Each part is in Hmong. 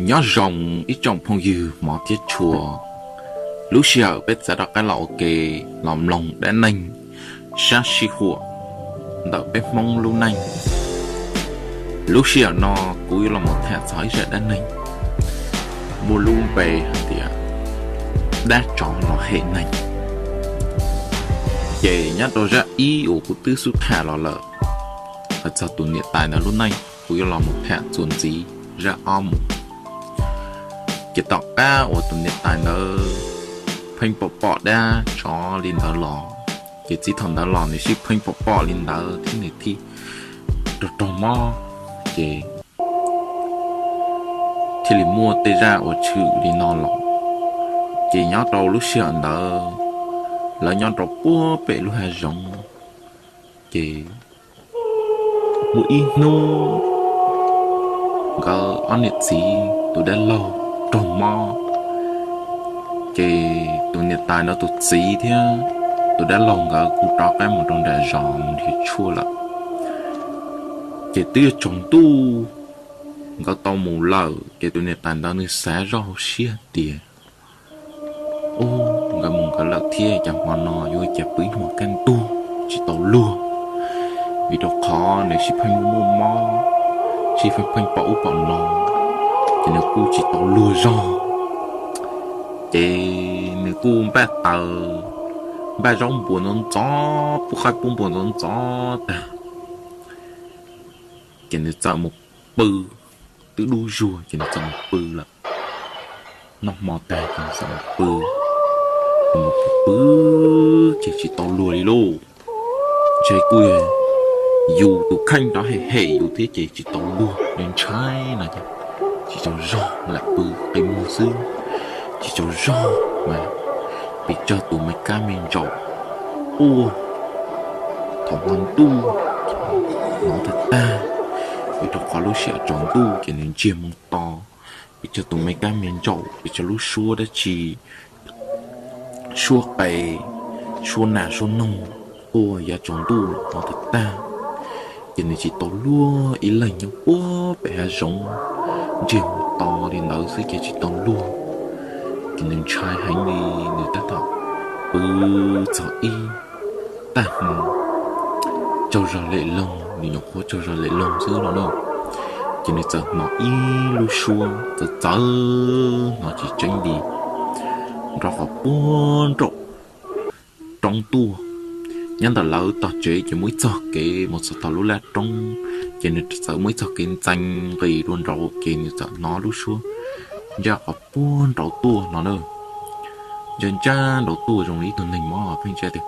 Nyob zoo ib tsoom phooj ywg hmov thiab tshua, lub sij hawm peb txav rov qab los ua ke los mloog dab neeg sab sij huam ntawm peb Hmoob lub neej. Lub sij hawm no kuv yuav los mus tham txog ib zaj dab neeg muaj lub npe hais tias dab tsov los hem neeg. Ces nyob rau zaj ib uas kuv twb xub tham los lawm, hais txog tus niam tais ntawd lub neej, kuv yuav los mus tham txuas ntxiv zaj ob mus. Ces tom qab uas tus niam tais ntawd pheej pom pom dab tsov li ntawd los, ces txij thaum ntawd los nws sib pheej pom pom li ntawd thiab nws thiaj raug raug mob, ces thiaj li muaj tej zaj uas tshwm li no los. Ces nyob rau lub sij hawm ntawd, lawv nyob rau puag pem lub hav zoov, ces muaj ib hnub nkawd ob niam txiv tus dab laug raug mob, ces tus niam tais ntawd tus txiv thiab tus dab laug nkawd kuj rov qab mus rau nram zos mus nrhiav tshuaj lawm. Ces twb yuav tsaus ntuj, nkawd tau mus lawm, ces tus niam tais ntawd nws xav zoj hauv siab tias, u, nkawd mus nkawd lawm thiab, cas hmo no yuav cas pw ib hmos kaj ntug tsis tau luag, vim rau qhov nws sib pheej muaj mob, sib pheej pheej pom ub pom no, ces nws kuj tsis tau luag zog. Ces nws kuj npaj taws, npaj zaub npua ntxov ntxov, pub qaib pub npua ntxov ntxov tag, ces nws txawm mus pw. Twb dub zuag ces nws txawm mus pw lawm. Noj hmo tag ces nws txawm mus pw, nws mus pw pw ces tsis tau luag li lauj. Ntshe kuj yus tus kheej rov hem hem yus thiab ces tsis tau luag, nws ntshai no ces tsis tsaug zog, lam pw qi muag xwb, tsis tsaug zog mas pes tsawg tus me kab me ntsaum quaj thaum hmo ntuj, hnov tag tag, vim rau qhov lub sij hawm tsaus ntuj ces nws ntsiag moo to, pes tsawg tus me kab me ntsaum, pes tsawg lub suab dab tsi, suab qe, suab nas suab noog, quaj yav tsaus ntuj hnov tag tag, ces nws tsis tau luag, ib leeg nyob puag pem hav zoov ntsiag moo to li ntawd xwb ces tsis tau luag. Ces nws ntshai heev li, nws tab tom pw txog ib tag hmo, tsaug zog lem loog, nws nyuam qhuav tsaug zog lem loog xwb no na, ces nws txawm hnov ib lub suab txawv txawv, hnov tsis tseeb li, nrov qhov puag nraum roob tuaj. Nyob ntawm lawv tog tsev ces muaj ib txog kev mus txog tom lub laj roob, ces nws txawm muaj ib txog kev ntxees nqis dua nraud ces nws txawm hnov lub suab ntsaj qhov puag nraud tuaj no na. Ntsaj ntsaj nraud tuaj zoo li ib tug neeg mob pheej ntsaj tias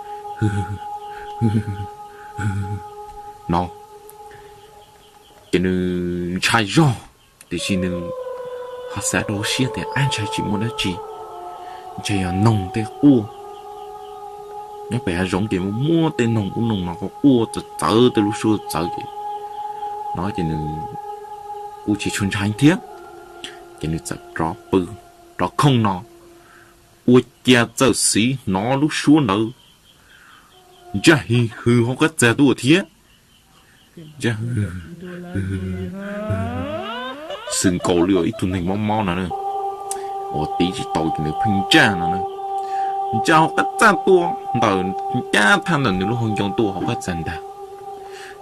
no. Ces nws ntshai zog, tiam sis nws ho xav rau siab tias ab ntshai tsis muaj dab tsi, ntshai yog noog tej quaj. Nyob pem hav zoov ces muaj muaj tej noog ub noog no quaj quaj txawv txawv, tej lub suab txawv ces no ces nws kuj tsis tshua ntshai thiab. Ces nws txawm rov pw, rov khooj no, ua cas txawm xiv hnov lub suab ntawd ntsaj hi hw hauv qab txag tuaj thiab. Ntsaj xwm nkaus li uas ib tug neeg mob mob no na, uas tiv tsis tau ces nws pheej ntsaj no na. Ntsaj hauv qab txag tuaj ntawm ncaj thaj ntawm nws lub hauv ncoo tuaj hauv qab txag ntag.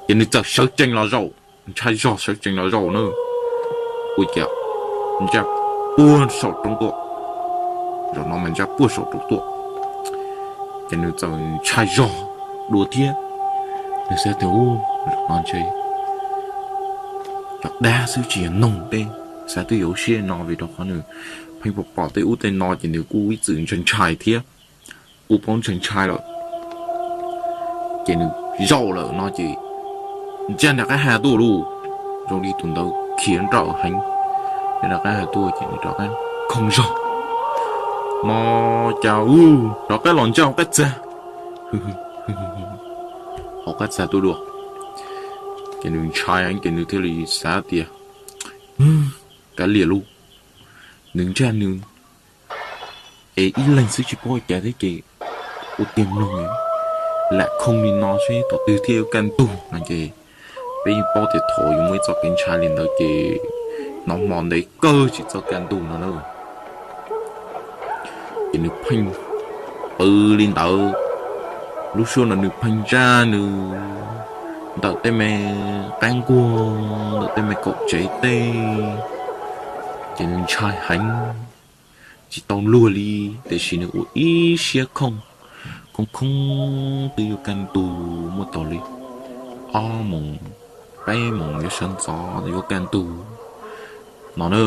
Ces nws txawm sawv tsees los zaum, ntshai zog sawv tsees los zaum na. Ua cas ntsaj puag saum roob tuaj, zaum no mas ntsaj puag saum roob tuaj. Ces nws txawm ntshai zog dua thiab, nws xav tias u, no ntshe cov dab xwb tsis yog noog tej, xav twb yuav ua siab no vim rau qhov nws pheej pom pom tej ub tej no ces nws kuj ib txwm ntshai ntshai thiab, kuj paub ntshai ntshai lawm. Ces nws zaum lawm no ces ntsaj nram qab ha tuaj lauj, zoo li tus ntawd khiav nrawm heev, ntsaj nram qab ha tuaj ces nws rov qab khooj zog no, cas u, rov qab los ntsaj hauv qab txag, hauv qab txag tuaj dua. Ces nws ntshai heev ces nws thiaj li xav tias kav liam lauj, nws ntsaj nws es ib leeg xwb tsis paub ua cas thiab ces ua tiag mloog, lam khooj li no seb thaum twg thiaj yuav kaj ntug no ces peb yeej paub tias thaum yus muaj ib txoj kev ntshai li ntawd ces hnov hmo ntev kawg tsis txog kaj ntug no na. Ces nws pheej pw li ntawd, lub suab no nws pheej ntsaj nws ntawm tej me qab nkuaj, ntawm tej me kaum tsev tej, ces nws ntshai heev, tsis tau luag li, tiam sis nws ua ib siab khooj, khooj khooj twb yuav kaj ntug muaj tau li ob moos peb moos yuav sawv ntxov yuav kaj ntug no na.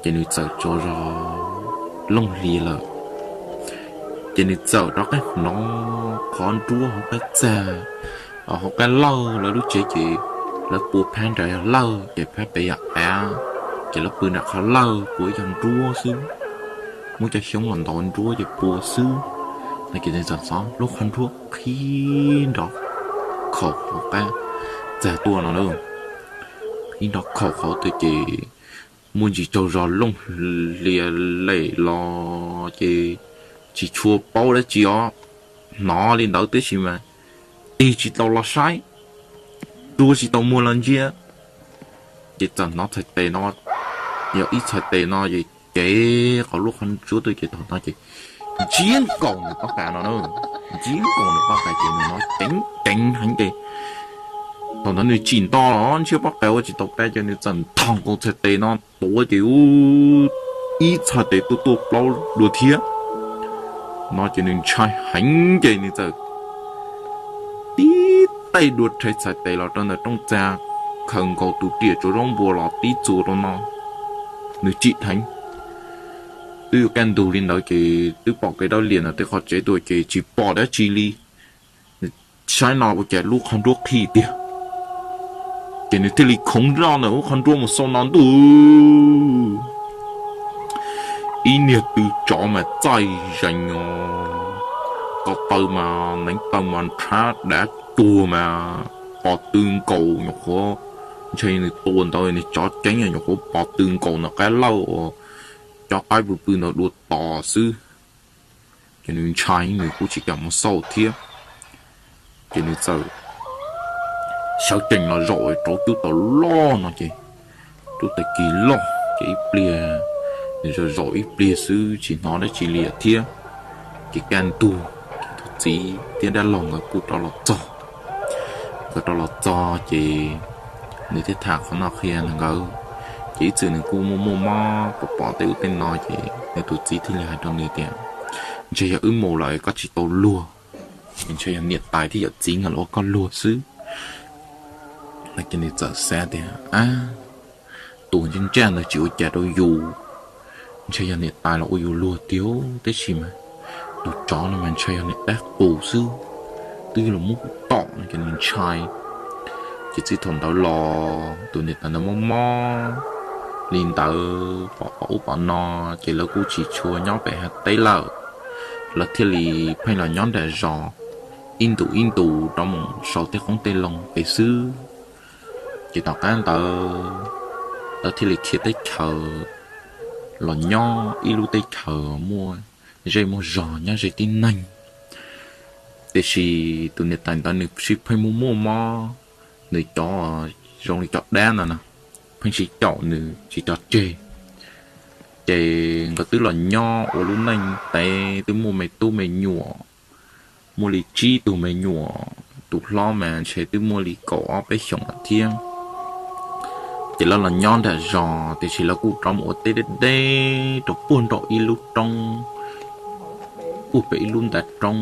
Ces nws txawm tsaug zog looj hlias lawm, ces nws txawm rov qab hnov qhov nruab hauv qab txag, hauv qab lawj, lawv lub tsev ces lawv pua phab nram yog lawj ces phab pem yog av, ces lawv pw nram qhov lawj pua ib co nruab xwb, muab cov xyoob los ntaus nruab ces pua xwb. No ces nws txawm hnov lub qhov nruab qhib nrov khaum hauv qab txag tuaj no na, qhib nrov khaum hauv tuaj ces muaj ntsis tsaug zog looj hlias lem los ces tsis tshua paub dab tsi os, hnov li ntawd tib si mas tig tsis tau los saib, rua tsis tau muag los ntsia, ces txawm hnov txhais tes no, yog ib txhais tes no ces cev qhov lub qhov nruab tuaj ces thaum no ces ntsiab nkaus nws pob qa no, ntsiab nkaus nws pob qa ces nws hnov ceev ceev heev ces thaum ntawd nws tsim nto los ntsiab pob qa ua tsis tau pa ces nws txawm nthos nkaus txhais tes no tuav ces ib txhais tes tuaj tuaj plaub dua thiab. No ces nws ntshai heev ces nws txawm tib teg dua rhe txhais tes los rau ntawm rooj txag, khaws nkaus tus riam tsuav zaub npua los tib txuas rau no, nws tsim dheev. Twb yuav kaj ntug li ntawd ces twb pom kev dawb liam ntawm tej qhov tsev tuaj ces tsis pom dab tsi li. Saib no ua cas lub qhov nruab qhib tiag, ces nws thiaj li khoov zoj ntawm lub qhov nruab mus xauj no ntuj, ib niag tw tsov mas txaij zees os, ko taw mas neev taw mas nrhab dav cuag mas pos tw nkaus nyuam qhuav, ntshe nws tua ntawd nws tsov ceeb nyuam qhuav pos tw nkaus ntawm qab lawj uas cov qaib pw pw ntawd dua tos xwb. Ces nws ntshai nws kuj tsis kam mus xauj thiab, ces nws txawm sawv tsees los zaum rau cub taws loj no ces cub taws kis loj ces ib pliag, nws zaum zaum ib pliag xwb tsis hnov dab tsi li thiab. Ces kaj ntug ces tus txiv thiab dab laug nkawd kuj rov los txog. Nkawd rov los txog ces nws thiaj tham qhov no qhia nkawd, ces ib txwm nws kuj muaj muaj mob pom pom tej ub tej no ces nws tus txiv thiaj li hais rau nws tias, ntshe yog wb mus lawm koj tsis tau luag, ntshe yog niam tais thiab yawm txiv nkawd los ua koj luag xwb. Ces nws txawm xav tias, ab, tus ntsej ntsaj ntawd tsis ua cas rau yus, ntshe yog niam tais los ua yus luag tiag, tab sis mas tus tsov no mas ntshe yog niam tais qus xwb, twb yog los muab kuv tom no ces nws ntshai. Ces txij thaum ntawd los tus niam tais ntawd mob mob li ntawd pom pom ub pom no, ces lawv kuj tsis tshua nyob pem hav teb lawm, lawv thiaj li pheej los nyob nram zos ib ntus ib ntus rov mus sau tej qoob tej loo pem xwb. Ces tom qab ntawd lawv thiaj li khiav teb chaws los nyob ib lub teb chaws muaj zej muaj zos nyob ze tib neeg. Tiam sis tus niam tais ntawd nws sib pheej muaj muaj mob, nws cov zoo li cov dab ntawd no pheej sib caum nws tsis tso tseg. Ces nkawd twb los nyob ua lub neej tev twb muaj me tub me nyuam, muaj li tsib tug me nyuam, tus hlob mas ntshe twb muaj li kaum ob peb xyoos lawm thiab. Ces lawv los nyob nram zos tiam sis lawv kuj rov mus ua teb deb deb rau puag nraum ib lub roob, puag pem ib lub ntav roob.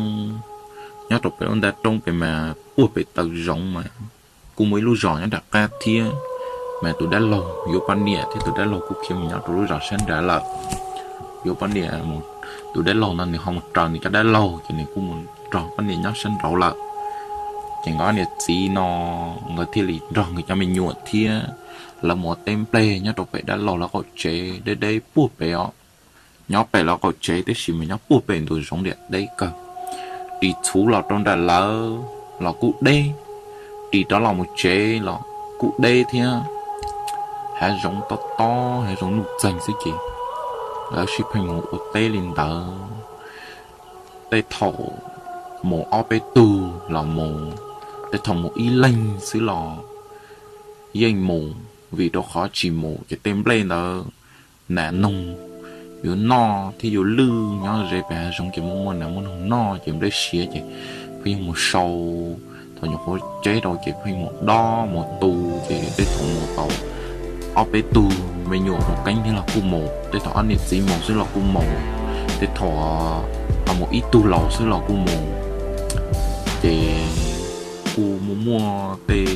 Nyob rau pem lub ntav roob pem mas puag pem taw zoov mas kuj muaj ib lub zos nyob nram qab thiab, mas tus dab laug yuav poj niam thiab tus dab laug kuj khiav mus nyob rau lub zos sab nrad lawm. Yuav poj niam, tus dab laug no nws ho mus raws nws cov dab laug ces nws kuj mus nrog poj niam nyob sab nraud lawm. Ces nkawd niam txiv no nkawd thiaj li nrog nkawd cov me nyuam thiab lawv mus ua teb nplej nyob rau pem dab laug lawv qaum tsev deb deb puag pem os. Nyob pem lawv qaum tsev tab sis mas nyob puag pem ntu zoov liam deb kawg. Ris txhuv los rau nram lawv los kuj deb, ris rov los mus tsev los kuj deb thiab. Hav zoov tob tob, hav zoov nuj txeeg xwb ces lawv sib pheej mus ua teb li ntawd. Tej thaum mus ob peb tug los mus, tej thaum mus ib leeg xwb los yeej mus. vim rau qhov tsis mus ces tej nplej ntawd nas noog yuav noj thiab yuav lwj. Nyob ze pem hav zoov ces muaj muaj nas muaj noog noj ces nplej siav ces pheej yuav mus sau. Thaum nyuam qhuav tseb rau ces pheej mus dob mus tu, ces tej thaum mus tau ob peb tug me nyuam mus qeeb thiab los kuj mus, tej thaum ob niam txiv mus xwb los kuj mus, tej thaum ho mus ib tug laus xwb los kuj mus. Ces kuj muaj muaj tej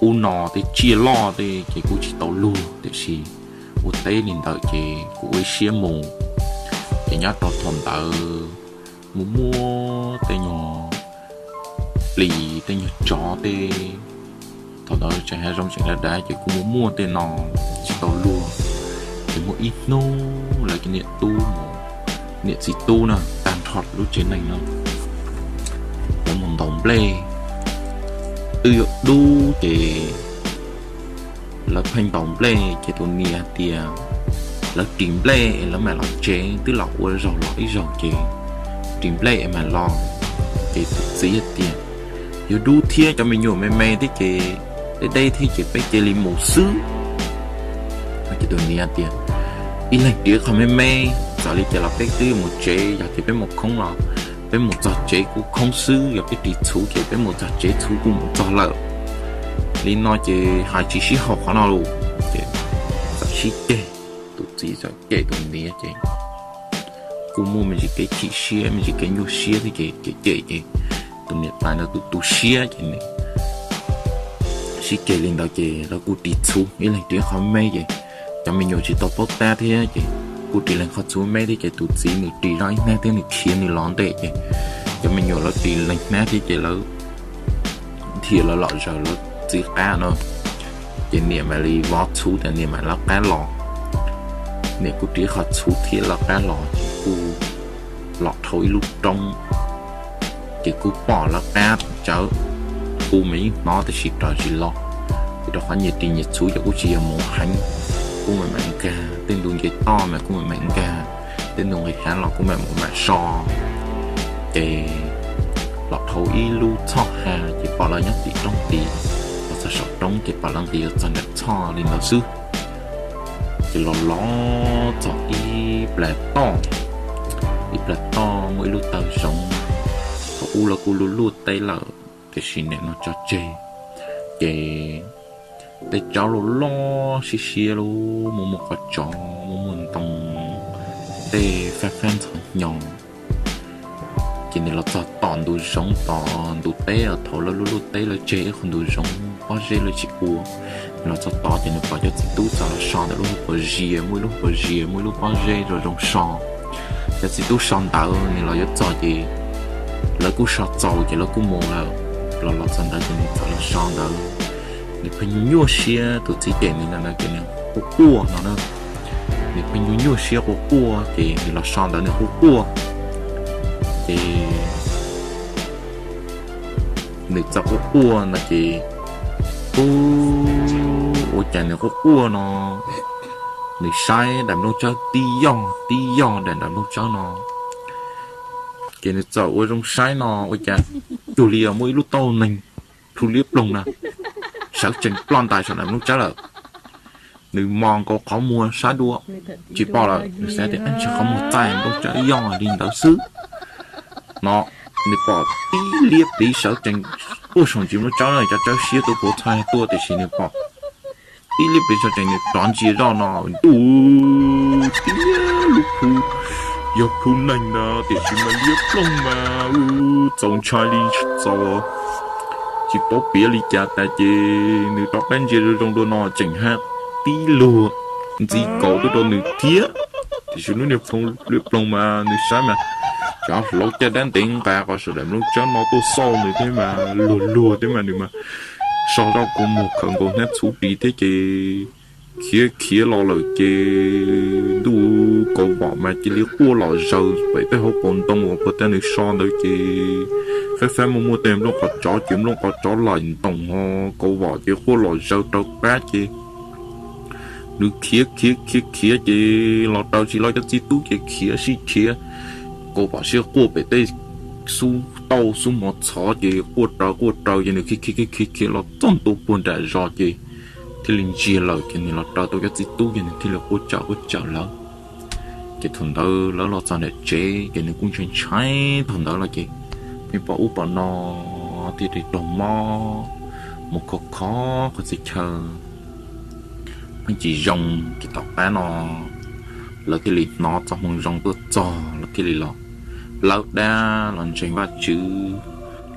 ub no tej tsiaj loj tej ces kuj tsis tau luag, tiam sis ua teb li ntawd ces kuj ua ib siab mus. Ces nyob rau thaum ntawd muaj muaj tej nyuag plis tej nyuag tsov tej, thaum ntawd tseem hav zoov tseem dav dav ces kuj muaj muaj tej no tsis tau luag. Ces muaj ib hnub lawv cov niam tub, niam txiv tub na, tag nrho lub tsev neeg no lawv mus ntaus nplej twb yuav dub ces lawv pheej ntaus nplej ces tus niam hais tias lawv ris nplej es lawv mam los tsev, twb los ua zaug los ib zaug ces ris nplej es mam los. Ces tus txiv hais tias yuav dub thiab cov me nyuam me me thiab ces deb deb thiab ces peb cia li mus xwb. Ces tus niam tias ib leeg ris qho me me, txawm li cas los peb twb mus tsev, yog tias peb mus khoob los peb mus txog tsev kuj khoob xwb, yog peb ris txhuv ces peb mus txog tsev txhuv kuj mus txog lawm. Li no ces hais tsis sib haum qhov no lus, ces txawm sib ceg, tus txiv txawm cem tus niam ces kuj muaj me ntsis kev chim siab me ntsis kev nyuaj siab thiab ces cem cem ces tus niam tais ntawd tus tu siab ces nws sib ceg li ntawd ces lawv kuj ris txhuv ib leeg ris qhov me ces cov me nyuam tsis tau paub tab thiab ces kuj ris leeg qhov txhuv me thiab ces tus txiv nws ris zoj ib hnab thiab nws khiav nws los ntej ces cov me nyuam lawv ris leeg hnab thiab ces lawv thiaj lawv los zaws lawv txiv qab no. Ces niam mam li vov txhuv tas niam mam lawv qab los. Niam kuj ris qhov txhuv thiab lawv qab los ces kuj los dhau ib lub roob. Ces kuj pom lawv qab tsawv, kuj mas yeej hnov tab sis raws tsis los, vim rau qhov nyias ris nyias txhuv ces kuj tsis yog mus heev, kuj mam mam nkag, tej ntu nce toj mas kuj mam mam nkag, tej ntu nqis hav los kuj mam mus mam so. Ces los dhau ib lub txhoj ha ces pom lawv nyob tim roob tid, los txog saum roob ces pom lawv nqis yuav txog nram txhoj li ntawd xwb. Ces los los txog ib plag toj, ib plag toj muaj ib lub taw zoov, thaum ub lawv kuj luaj luaj teb lawm tiam sis nim no tso tseg. Ces tej tsob loj loj siab siab lub muaj muaj qhov tsov muaj muaj ntoo, tej fab fab ntxhov hnyo. Ces nws los txog tom ntug zoov tom ntug teb, thaum lawv luaj luaj teb lawv tseg ib qho ntug zoov pob zeb lawv tsis ua. Nws los txog tod ces nws pom cov txiv tub txawm los so ntawm lub hauv paus zias, muaj ib lub hauv paus zias muaj ib lub pob zeb zoo zoo so. Cov txiv tub so ntawd nws los yuav txog ces lawv kuj so txaus ces lawv kuj mus lawm. Los los txog ntawd ces nws txawm los so ntawd. Nws pheej nyuaj nyuaj siab, tus txiv cem nws ntawd ces nws quaj quaj no na. Nws pheej nyuaj nyuaj siab quaj quaj ces nws los so ntawd nws quaj quaj. Ces nws txawm quaj quaj no ces, ub, ua cas nws quaj quaj no, nws saib daim nplooj tsawb tib yog tib yog daim nplooj tsawb no. Ces nws txawm ua zoo saib no ua cas cuag li muaj ib lub tauj neeg plhu liab ploog na, sawv tsees ploj ntais saum daim nplooj tsawb lawm. Nws mos nkaus qhov muag saib dua, tsis pom lawm. Nws xav tias ntshai qhov muag txaij nplooj tsawb yog li ntawd xwb no. Nws pom tib liab pliv sawv tsees tuaj saum ntsis nplooj tsawb, cov tsawb siab tuaj puv txhais tuaj, tiam sis nws pom tib liab pliv sawv tsees nws rov ntsia zoj no, ntuj, tiag lub plhu, yog plhu neeg na tiam sis mas liab ploog mas txaus ntshai li txaus, tsis paub piav li cas tas ces nws rov qab ntsia zoo zoo dua no tseem hab tib luag ntxiv kaus tuaj rau nws thiab. Tiam sis lub niag plhu liab ploog mas nws saib mas cov hlau caj dab ntev nqa qhov saum daim nplooj tsawb no tuaj xauj nws thiab mas luag luag thiab mas nws mas so zoj kua muag khaws nkaus hnab txhuv ris thiab ces khiav khiav los lawm ces ntuj, kaus vom mas cia li quaj lom zaws pem tej hauv paus ntoo uas puag ta nws so ntawd ces fab fab muaj muaj tej nplooj qhov tsov ces nplooj qhov tsov laim ntoos ho kaus vom ces quaj lom zaws raws qab ces nws khiav khiav khiav khiav ces los raws tsis los cov txiv tub ces khiav sib khiav, kaus vom sib quaj pem tej xub tauj xub mov txhov ces quaj raws quaj raws ces nws khiav khiav khiav khiav khiav los txog ntua puag nram zos ces thiaj li ntsia lawm ces nws los raws tau cov txiv tub ces nws thiaj li quaj tsawm quaj tsawm lawv. Ces thaum ntawd lawv los txog nram tsev ces nws kuj ntshai ntshai thaum ntawd los ces pheej pom ub pom no, thiaj li raug mob mus khov kho qhov txhia chaw pheej tsis zoo. Ces tom qab no lawv thiaj li hnov txoj hmoo zoo tuaj txog, lawv thiaj li los hlawv dab los ntseeg Vajtswv.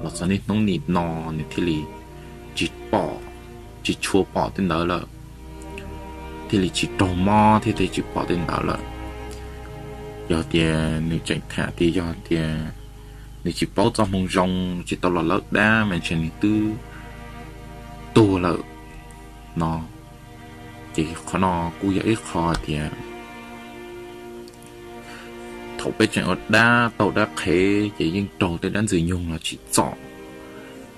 Los txog niaj hnub nim no nws thiaj li tsis pom, tsis tshua pom tej ntawd lawm, thiaj li tsis raug mob thiab thiaj tsis pom tej ntawd lawm. Yog tias nws tseem tham tias yog tias nws tsis paub txoj hmoo zoo, tsis tau los hlawv dab mas ntshe nws twb tuag lawm no. Ces qhov no kuj yog ib qho tias thaum peb tseem ua dab taug dab qhev ces yeej raug tej dab ntxwg nyoog los tsim txom,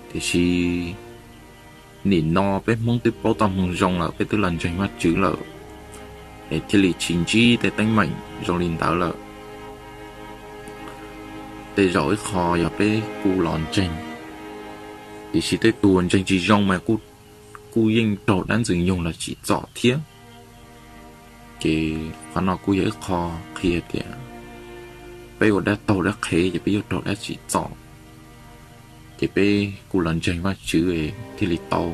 tiam sis nim no peb Hmoob twb paub txoj hmoo zoo lawm, peb twb los ntseeg Vajtswv lawm, es thiaj li tsis ntsib tej teeb meem zoo li ntawd lawm. Tej zaum ib qho yog peb kuj los ntseeg, tiam sis tej tus uas ntseeg tsis zoo mas kuj yeej raug dab ntxwg nyoog los tsim txom thiab. Ces qhov no kuj yog ib qho qhia tias peb ua dab taug dab qhev ces peb yuav raug dab tsim txom, ces peb kuj los ntseeg Vajtswv thiaj li tau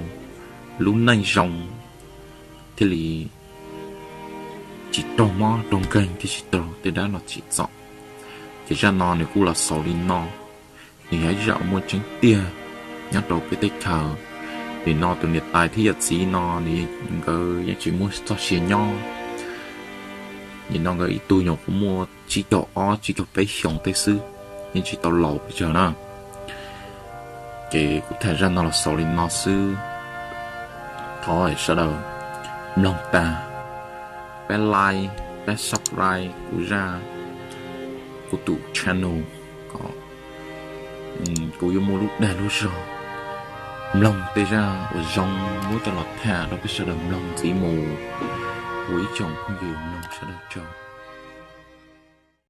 lub neej zoo, thiaj li tsis raug mob raug nkeeg thiab tsis raug tej dab los tsim txom. Ces zaj no nws kuj los xaus li no. Nws yog ib zaj muaj tseeb tiag nyob rau peb teb chaws. Nim no tus niam tais thiab yawm txiv no nws, nkawd yeej tsis muaj txoj sia nyob. Nim no nkawd ib tug nyuam qhuav muaj tsib caug ob tsib caug peb xyoos tej xwb, yeej tsis tau laus pes tsawg na. Ces kuv tham zaj no los xaus li no xwb. Thov sawv daws mloog tas, pab like, pab subscribe kuv zaj, kuv tus channel, kom kuv yuav muaj lub dag lub zog mloog tej zaj uas zoo muab coj los tham rau peb sawv daws mloog ntxiv mus. Ua ib tsoom phooj ywg mloog sawv daws tsaug.